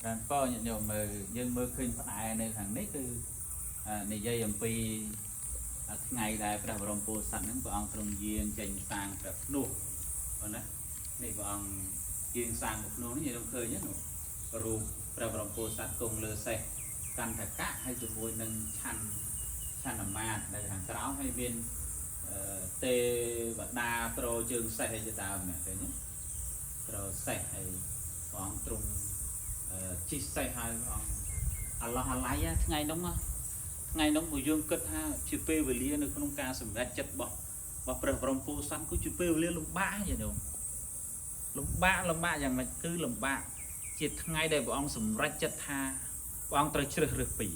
បានពរញាតិញោមមើលយើងមើលឃើញផ្លែនៅខាងនេះគឺនិយាយអំពីថ្ងៃដែលព្រះបរមពោធិសត្វហ្នឹងព្រះអង្គទ្រង់យាងចេញសាងព្រះភ្នោះបងណានេះព្រះអង្គយាងសាងព្រះភ្នោះនេះយើងឃើញហ្នឹងរូបព្រះបរមពោធិសត្វគង់លើសេះកន្ធកៈហើយជាមួយនឹងឆាន់ឆាន់មាតនៅខាងក្រោមហើយមានទេវតាត្រជើងសេះអីជាដើមនេះឃើញទេត្រសេះហើយព្រះអង្គទ្រង់ ជិះសេះហើយព្រះអង្គអាឡោះអាល័យថ្ងៃនោះថ្ងៃនោះបើយើងគិតថាជាពេលវេលានៅក្នុងការសម្រេចចិត្តរបស់របស់ព្រះបរមពោធិសត្វគឺជាពេលវេលាលំបាកយាយញោមលំបាកលំបាកយ៉ាងម៉េចគឺលំបាកជាថ្ងៃដែលព្រះអង្គសម្រេចចិត្តថាព្រះអង្គត្រូវជ្រើសរើសពីរ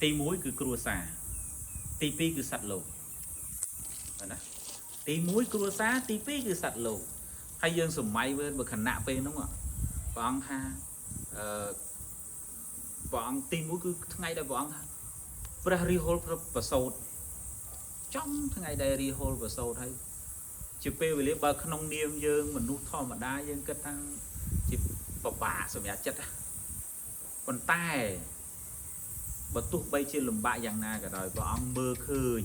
ទី1គឺគ្រួសារទី2គឺសត្វលោកបាទណាទី1គ្រួសារទី2គឺសត្វលោកហើយយើងសម័យមើលបើខណៈពេលនោះព្រះអង្គថា អឺព្រះអង្គទី1គឺថ្ងៃដែលព្រះអង្គថាព្រះរាហុលប្រសូតចំថ្ងៃដែលរាហុលប្រសូតហើយជាពេលវេលាបើក្នុងនាមយើងមនុស្សធម្មតាយើងគិតថាជាពិបាកសម្រាប់ចិត្តណាប៉ុន្តែបើទោះបីជាលំបាកយ៉ាងណាក៏ដោយព្រះអង្គមើលឃើញ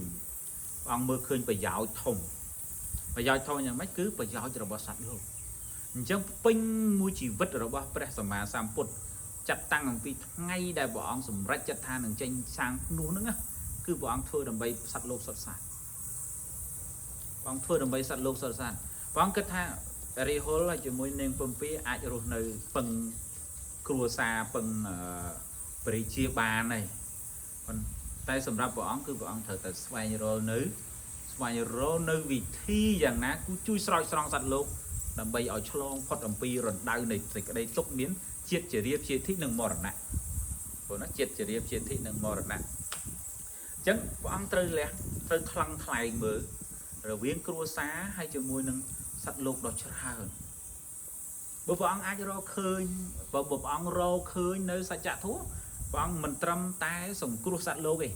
ព្រះអង្គមើលឃើញប្រយោជន៍ធំប្រយោជន៍ធំយ៉ាងម៉េចគឺប្រយោជន៍របស់សត្វលោកអញ្ចឹងពេញមួយជីវិតរបស់ព្រះសម្មាសម្ពុទ្ធ ចាប់តាំងអំពីថ្ងៃដែលព្រះអង្គសម្រេចចិត្តថានឹងចេញសាងភ្នោះហ្នឹងណាគឺព្រះអង្គធ្វើដើម្បីសត្វលោកសុទ្ធសាធព្រះអង្គធ្វើដើម្បីសត្វលោកសុទ្ធសាធព្រះអង្គគិតថារាហុលហើយជាមួយនាងពំពីអាចរស់នៅពឹងគ្រួសារពឹងព្រះរាជាបានហើយប៉ុន្តែសម្រាប់ព្រះអង្គគឺព្រះអង្គត្រូវតែស្វែងរកនៅស្វែងរកនៅវិធីយ៉ាងណាគឺជួយស្រោចស្រង់សត្វលោកដើម្បីឲ្យឆ្លងផុតអំពីរណ្ដៅនៃសេចក្តីទុក្ខមានជាតិជារាជាធិនិងមរណៈព្រោះណាជាតិជារាជាធិនិងមរណៈអញ្ចឹងព្រះអង្គត្រូវលះត្រូវថ្លឹងថ្លែងមើលរវាងគ្រួសារហើយជាមួយនឹងសត្វលោកដ៏ច្រើនបើព្រះអង្គអាចរកឃើញបើព្រះអង្គរកឃើញនៅសច្ចធម៌ព្រះអង្គមិនត្រឹមតែសង្គ្រោះសត្វលោកទេ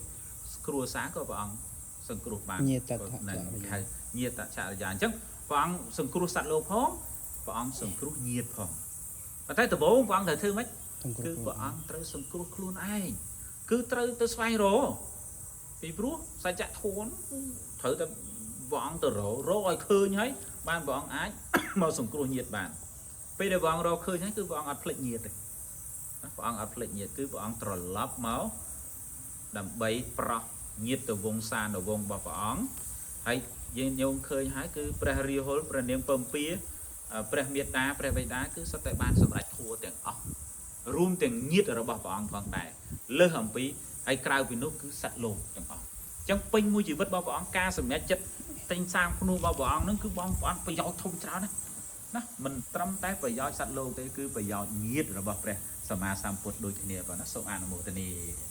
គ្រួសារក៏ព្រះអង្គសង្គ្រោះបាន ញាតថ ហ្នឹង ចរិយា ហៅញាតចរិយាអញ្ចឹងព្រះអង្គសង្គ្រោះសត្វលោកផងព្រះអង្គសង្គ្រោះញាតផងប៉ុន្តែដំបូងព្រះអង្គត្រូវធ្វើម៉េច សង្គ្រោះ គឺព្រះអង្គត្រូវសង្គ្រោះខ្លួនឯងគឺត្រូវទៅស្វែងរកពីព្រោះសច្ចធម៌ហ្នឹងត្រូវតែព្រះអង្គទៅរករកឲ្យឃើញហើយបានព្រះអង្គអាច មកសង្គ្រោះញាតបានពេលដែលព្រះអង្គរកឃើញហើយគឺព្រះអង្គអត់ភ្លេចញាតទេណាព្រះអង្គអត់ភ្លេចញាតគឺព្រះអង្គត្រឡប់មកដើម្បីប្រោះញាតវង្សានុវង្សរបស់ព្រះអង្គហើយយើងញោមឃើញហើយគឺព្រះរាហុលព្រះនាងពំពាព្រះមេត្តាព្រះបិតាគឺសុទ្ធតែបានសម្រេចធัวទាំងអស់ រួមទាំងញាតិរបស់ព្រះអង្គផងដែរលើសអំពីហើយក្រៅពីនោះគឺសត្វលោកទាំងអស់អញ្ចឹងពេញមួយជីវិតរបស់ព្រះអង្គការសម្រេចចិត្តតែងសាងភ្នោះរបស់ព្រះអង្គហ្នឹងគឺបងប្អូនប្រយោជន៍ធំច្រើនណាស់ណាមិនត្រឹមតែប្រយោជន៍សត្វលោកទេគឺប្រយោជន៍ញាតិរបស់ព្រះសម្មាសម្ពុទ្ធដូចគ្នាបងណាសូមអនុមោទនា។